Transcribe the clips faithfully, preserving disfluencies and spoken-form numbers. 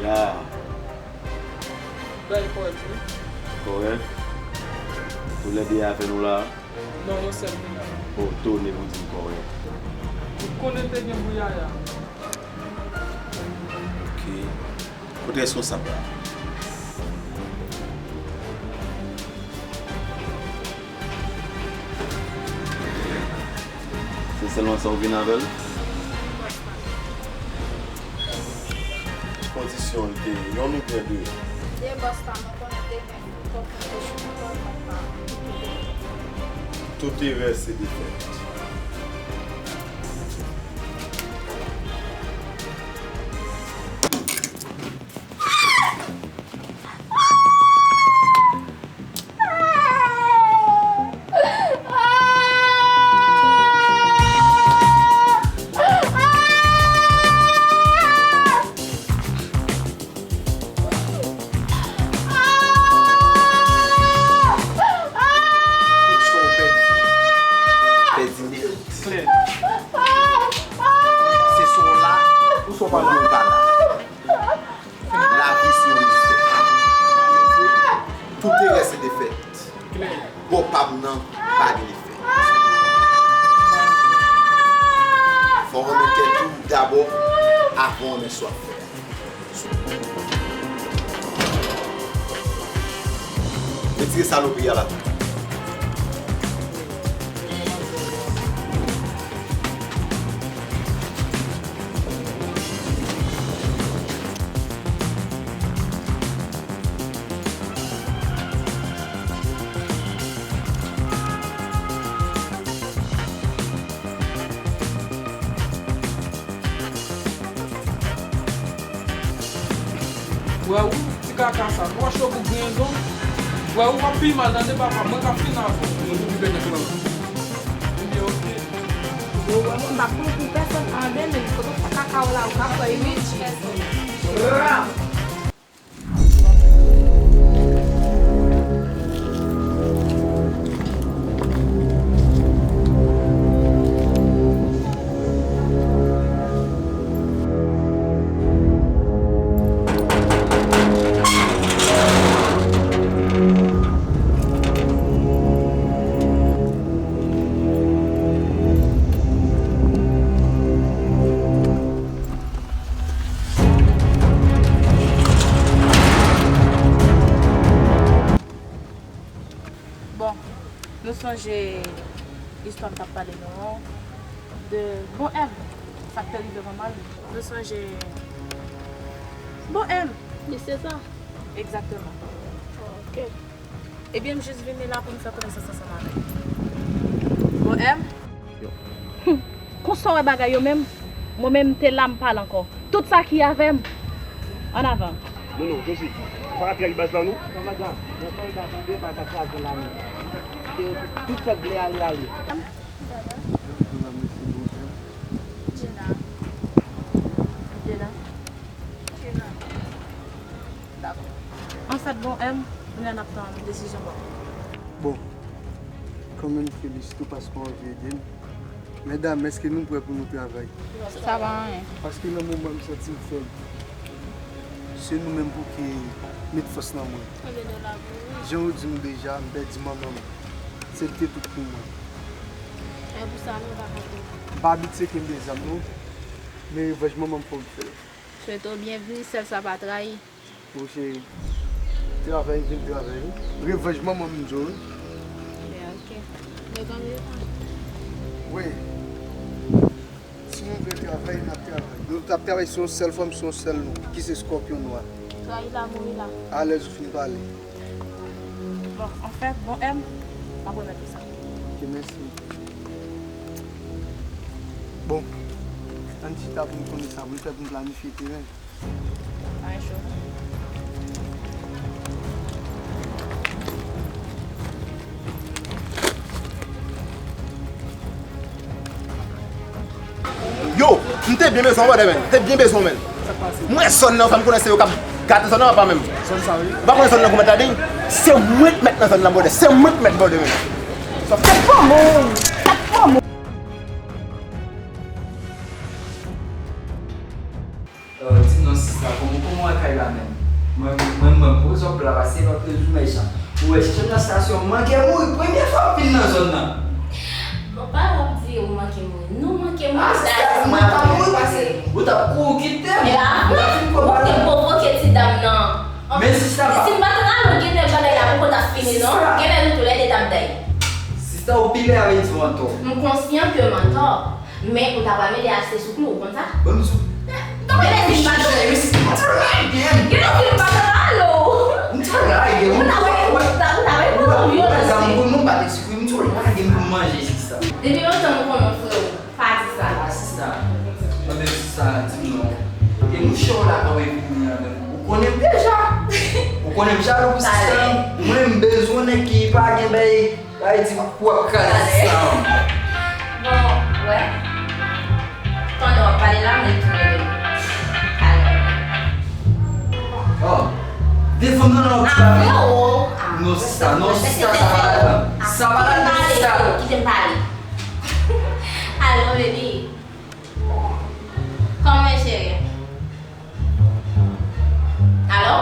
Ya. Bèl kòd, wi. Kòrèk. Toulède a fè nou la. Non, yon sèl ki la. O, tone pou di m kòrèk. Ou konnen te gen pou Yaya. Ok. Kot reskonsab la? Se sèlman sa w vin avè l? Ki kondisyon l te ye, yonn oubyen de? De bòs la, mwen konnen te gen. Tout erè se defèt. Pèdi nèt. Klè. Se swa w la, oubyen w pa la. Lavi se yon mistè. Tout erè se defèt. Klè. Bò pa m nan pa gen efè. Fò w renmen tèt ou dabò avan w renmen sa w ap fè a. Retire salopri a la. Wè ou, ti kaka sa, mwache w pou griyen don. Wè ou p ap pi mal tande papa, mwen k ap fini avè w. Mwen pou koupe nèg lan. Ebyen, oke. Yo wè mwen m p ap pran pou pèsonn an de men, kote w fè kaka w la, ou ka pran wi. Ra! Bon, nou sonje istwa m t ap pale nou an, de Bon M, sa k te rive manman l. Nou sonje Bon M? Li se sa? Egzakteman. Ok. Ebyen, m jis vini la pou m fè konesans ansanm avè l. Bon M? Yo. Hum, konsa w wè bagay yo menm? Mwen menm, m te la, m pa la ankò. Tout sa ki avè m, ann avan. Non, non, Josie, ou pa ka trayi baz la, non? Kòmandan, yon sòlda tonbe, baz la kraze la menm. Kite yo tout, tout pèp vle ale, ale. Dada. Dina. Dina. Dina. Dakò. Anfèt, Bon M, kounye a n ap tann desizyon pa w. Bon, kanmenm, felisite w paske w anvi ede m. Medam, èske nou prè pou nou travay? Sa pa anyen. Paske nan moman m santi m fèb, se nou menm pou ki met fòs nan mwen. Jan yo di m deja, m pèdi manman m. Se l ki te tout pou mwen. E pou sa nou pa konte. M pa abitye kenbe zam non, men revanj manman m fò m fè l. Swete w byenvni, sèl sa pa trayi. Wi cheri, travay m vin travay wi. Revanj manman m di w wi. Byen, ok. Mwen konn revanj. Wi. Si nou vle travay, n ap travay. Nou t ap travay sou yon sèl fanm, sou yon sèl non, ki se Scorpion Noir. Trayi la, mouri la. Alèz ou fin pale. Bon, anfèt, Bon M, m ap remèt ou sa. Ok, mèsi. Bon, ann chita pou n konnen sa pou n fè pou n planifye teren. Ay, cho. Yo, m te byen bezwen w, brother, man. M te byen bezwen w, man. M wè zòn nan, fò m konnen se yo k ap gate zòn nan, papa, menm. Zòn sa, wi. Ou pa konnen zòn nan, kòman ta di? Se mwen k mèt nan zòn nan, brother. Se mwen k mèt, brother, man. Tèt pa mou! Tèt pa mou! Euh, di m non, Sista, kòman, kòman w wè kay la menm? Mwen, mwen, mwen, poze w la pase lòt jou mechan. Ou wè, chèche nan stasyon, m manke mouri premye fwa m vin nan zòn nan. Bon, pa w ap di ou manke mouri. Nou manke mouri. Ah, sista, mwen pa mouri pase. Ou t ap kouri kite m. E la, ou te pwovoke ti dam nan. Men sista, si m pa t rale w, genlè bagay la poko t ap fini, non? Genlè nou toulède t ap day. Sista, ou pile avè di w antò. M konsyan ke m antò. Men ou ta pral mete achte sou klou, ou konn sa? Ban m sou. Genlè si m pa t rale w. Genlè si m pa t rale w. M tou lage, m tou lage. Ou ta wè, ou ta wè, ou ta wè, ou ta wè, ou ta wè, m tou lage, m tou lage, m pou manje sista. Depi lontan m konnen w, freo. Pa di sa. Ah, sista. Mwen menm sista, di m non. E mouche w la, kòman e vini an menm? Ou konnen m deja. Ou konnen m jalou pou sista. Mwen, m bezwen nèg ki pa gen bay. Sa vle di w ap kraze sista an. Bon, wè. Pandan w ap pale la, mwen tou mele. Alò. Oh. Defann nan la w ap di la. Ah, freo. Non, sista, non, sista, sa pa ladan. Sa pa ladan, sista. Kite m pale. Alò, baby. Kòman w ye, cheri? Alo?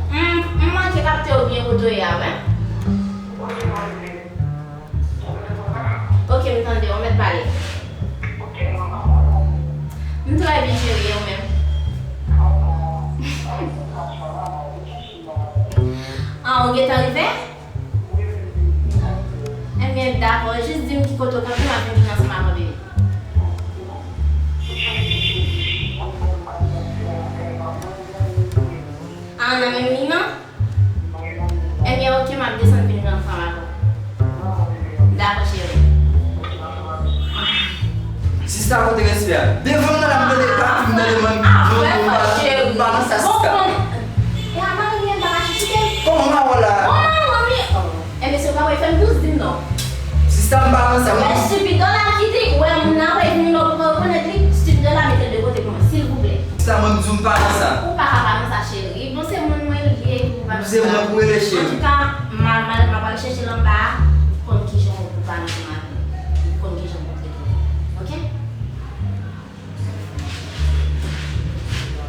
M, m manke kapte w byen kote w ye a, wi. Ok, m tande w, mèt pale. M trè byen, cheri, e ou menm? Ah, ou gentan rive? Ebyen, dakò, jis di m ki kote w kanpe, m ap vin jwenn ansanm avè w, bebe. Ah, nan menm liy nan? Ebyen, oke, m ap desann vin jwenn ansanm avè w. Dakò, cheri. Sista, kote respè a? Devan m nan la, m tande pa, m tande manmi. Ah, non, non, pa, pa nan sa, sista. E a mari m, pa ka chouchoute l. Kòman mawon la? Kòman mawon li? Enben, si w pa wè fè m dous, di m non. Sista, m pa nan sa, mwen. Wè, stupido la ki di, wè, moun nan wè vini la, ou pa rekonèt li, stupido la mete l de kote pou mwen, silvouplè. Sista, mwen, m di w m pa nan sa. Ou pa ka pa nan sa, cheri. Bon, se moun mwen li ye, ou pa nan sa. Se mwen pou rele, cheri. Antouka, m a, m a, m a pral chèche l anba a, konn kijan w pou pale ansanm avè l. Konn kijan w pou trete l. Oke?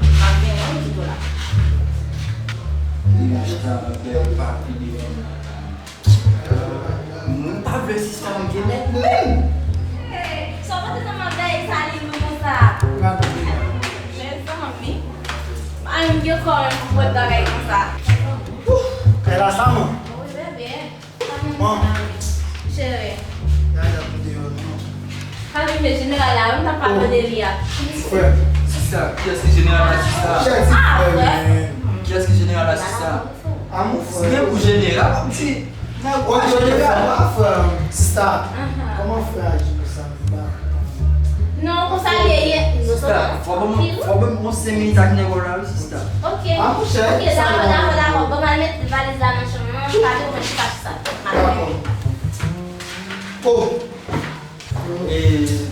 M ap gen yon ti to la. Li achta bèl papi devan. Mwen pa vle sista m gen nèg menm. Hey, sa w pote nan mavèy sa li lou konsa? Mezanmi. Mari m gen kò menm pou fè bagay konsa. Kay la sa, man? Wi, bebe. Bon. Cheri. Gade pou deyò non. Pale men jeneral la, wi, m t ap pale de li a. Frè. Sista, kiyès ki jeneral la, sista? Chè di frè, men. Kiyès ki jeneral la, sista? A mon frè. Si gen pou jeneral, m di. Ok, ok, frè, pa frè, sista. Kòman frè aji konsa menm? Non, konsa li ye. Sista, fò ban m, fò ban m yon senk minit ak nèg w la, wi, sista. Ok. A, monchè, ok, dakò, dakò, dakò. Ban m al met valiz la nan chanm nan. Pa gen pwoblèm, chita sou sa. Dakò. Oh. E,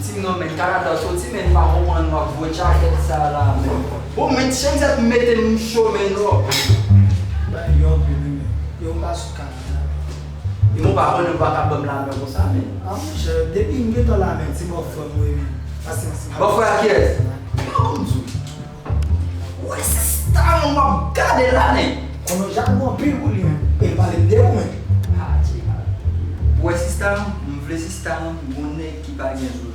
ti nonm, men Kanada soti, men m pa konprann w ap voye tchakèt sa la, men. Bon, men ti chèn zèt mete m cho, men non. Bay yo anpil, wi, men. Yo, m pa sot Kanada. E mwen pa konnen ou pa ka ban m lamen konsa, men. A, monchè, depi m gentan lamen, ti bòfrè m, wi, men. Pasyans. Bòfrè a kiyès? Yo, ban m di w. Ou wè sista mwen, m ap gade l la, men. Konnen w jalou anpil pou li, men. E l pale m de ou, men. Ou wè sista m, m vle sista m, gon nèg ki pa gen zo.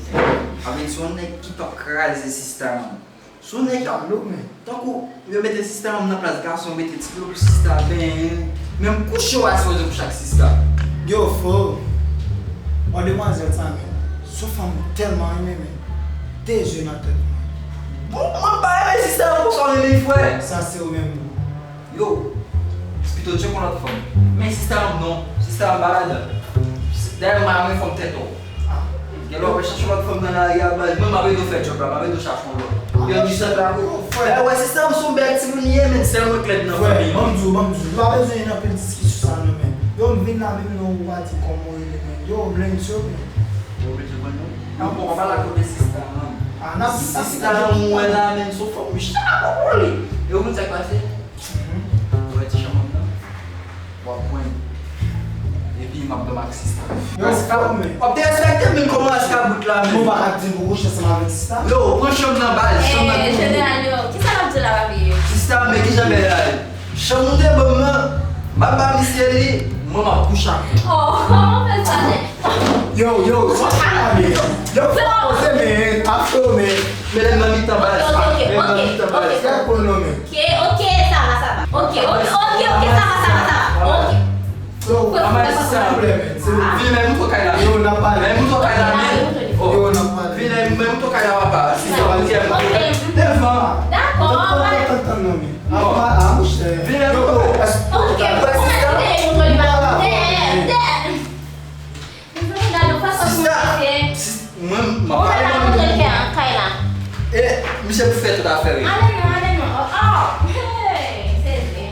Avèk se yon nèg ki p ap kraze sista m. Se yon nèg k ap, tankou yo mete sista m nan plas gason, yo mete ti dlo pou sista benyen. Menm kouche w a sipoze kouche ak sista. Yo, frè. Ò, demwazèl sa, men. Se yon fanm m tèlman renmen, men. De zye nan tèt mwen. Bon, mwen pa renmen sista yo konsa w renmen l, frè. Sa se ou menm, bro. Yo, pito tcheke yon lòt fanm. Men sista m non, sista m pa ladan. Dayè m pa renmen fanm tèt ou. Genlè w ap chache lòt fanm nan lari a, baz. Mwen m ap ede w fè djòb la, m ap ede w chache yon lòt. Yo di sa la, wi. Dayè, wè, sista m se yon bèl timoun li ye, men sèl mwen k lèd nan fanmi. Ban m di w, ban m di w. Nou pa bezwen nan anpil diskisyon sa non, men. Yo, m vin la, menm non ou pa di kòman w rele, men. Yo, m lenso, men. Yo, men, yo, men, non. Yo, bon, pa la kote sista, non. Sista, mwen la, men, se yon fanm, wi, chak pou li. Yo, konn sa k pase? Ou wè ti chanm nan? W ap pran li. Epi m ap dòmi ak sista. Yo, w ap derespekte m, men kòman èske a bout la menm? Ou pa ka di m pou kouche ansanm avèk sista? Yo, pran chanm nan, baz, chanm nan. Papa misye li, mwen m ap kouche ak li. Oh, kòman w fè sa, nèg? Yo, yo, sa pa la, men. Yo, fò poze, men, afro, men. Men lè m nan mitan bal sa. Ok, ok, ok, ok, sa va, sa va. Ok, ok, ok, ok, sa va, sa va, sa va. Ok. Yo, vin, men, moutre w kay la. Yo, n ap pale. Men moutre w kay la, men. Yo, n ap pale. Vin, men moutre w kay la, papa. Si sa va, ok. Devan. Dakò, tann, tann, tann, tann, non, men. Ah, ah, monchè. Vin, men moutre w. Ok, mwen mèt moutre li, pa. Dè, dè. Mezanmi, gade yon fason pou misye. Mwen, m ap pale mwen menm. Kay la. E, misye pou fè tout afè li. Ale non, ale non. Oh, oh. Hey, sezi.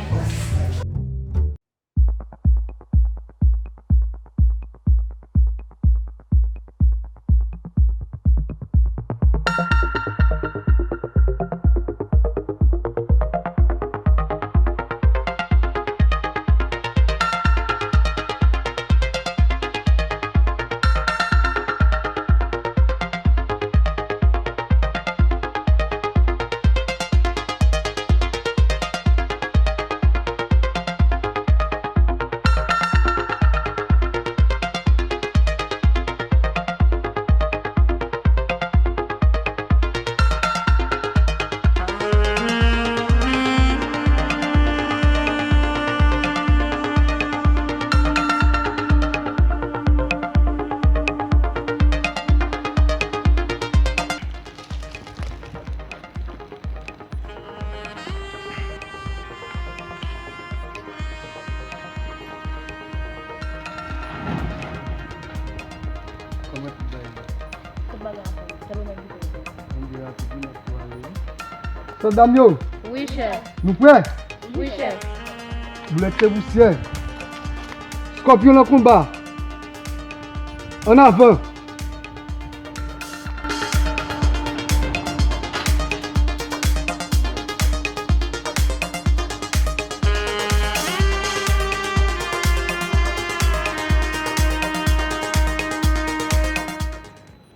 Kòman tout bagay? Tout bagay anfòm. Sèlman mwen ki te. Bondye rapid wi, n ap tou ale wi. Sòlda m yo. Wi, chèf. Nou prè? Wi, chèf. Boulèt se pousyè. Skòpyon nan konba. Ann avan.